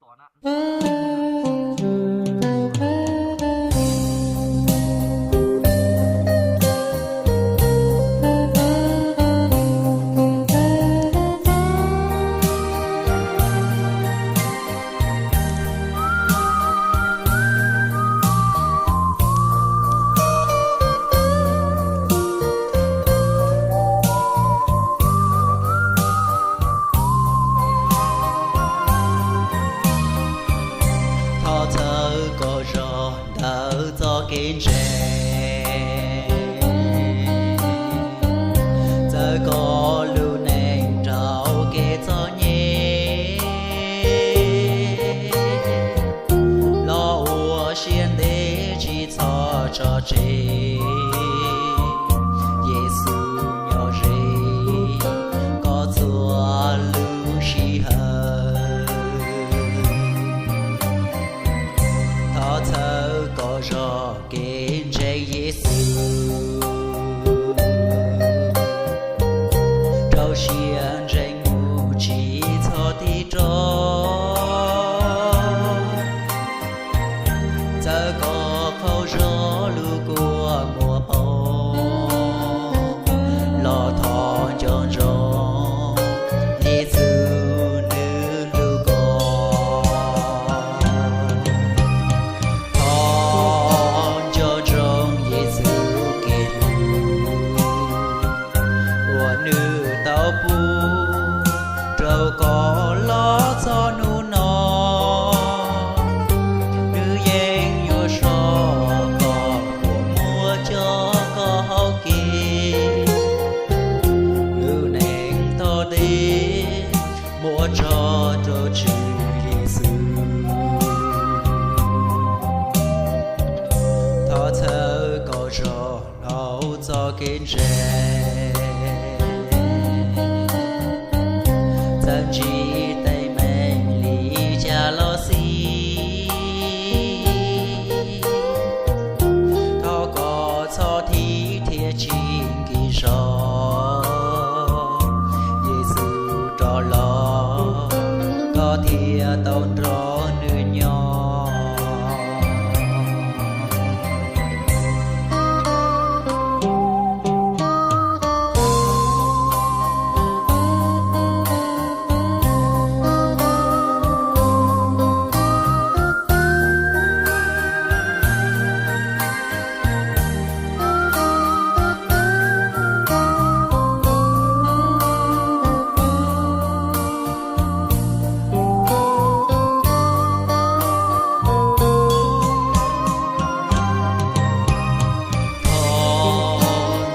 kom na. Thov txhawb kom zoo ntawm txoj kev ntseeg, txawb kom lub neej raug kev txom nyem, los ua siab ntev tsis txhob tso tseg. Yexus nyob ze koj txhua lub sij hawm. Thov txhawb kom zoo kev ntseeg Yexus, rau siab ntseeg mus tsis txhob tig rov. Txawm koj qaug zog lub kua muag poob, los thov nco ntsoov Yexus nws hlub koj. Thov nco ntsoov Yexus kev hlub uas nws tau pub rau koj los txog hnub no. Nws yeej yuav soj koj kua muag coj koj hauv kev. Lub neej tog ntev muab tso rau Tswv Yexus. Thov txhawb kom zoo hauv txoj kev ntseeg, txawm ntsib teeb meem li cas los xij. Thov koj txhob thib thiab tsis nkis zog, Yexus rov los koj thiaj tau nrog nws nyob.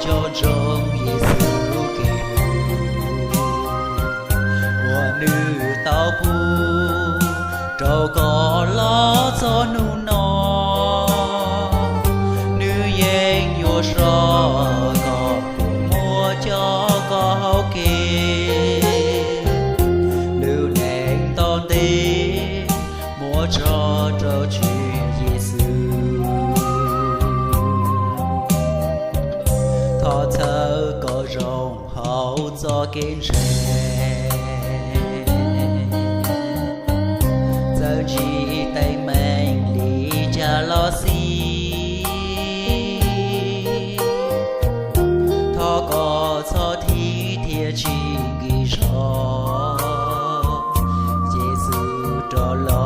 Thov nco ntsoov Yexus kev hlub uas nws tau pub rau koj los txog hnub no. Nws yeej yuav soj koj kua muag coj koj hauv kev. Lub neej tog ntev muab tso rau Tswv Yexus. Thov txhawb kom zoo hauv txoj kev ntseeg, txawm ntsib teeb meem li cas los xij. Thov koj txhob thib thiab tsis nkis zog, Yexus rov los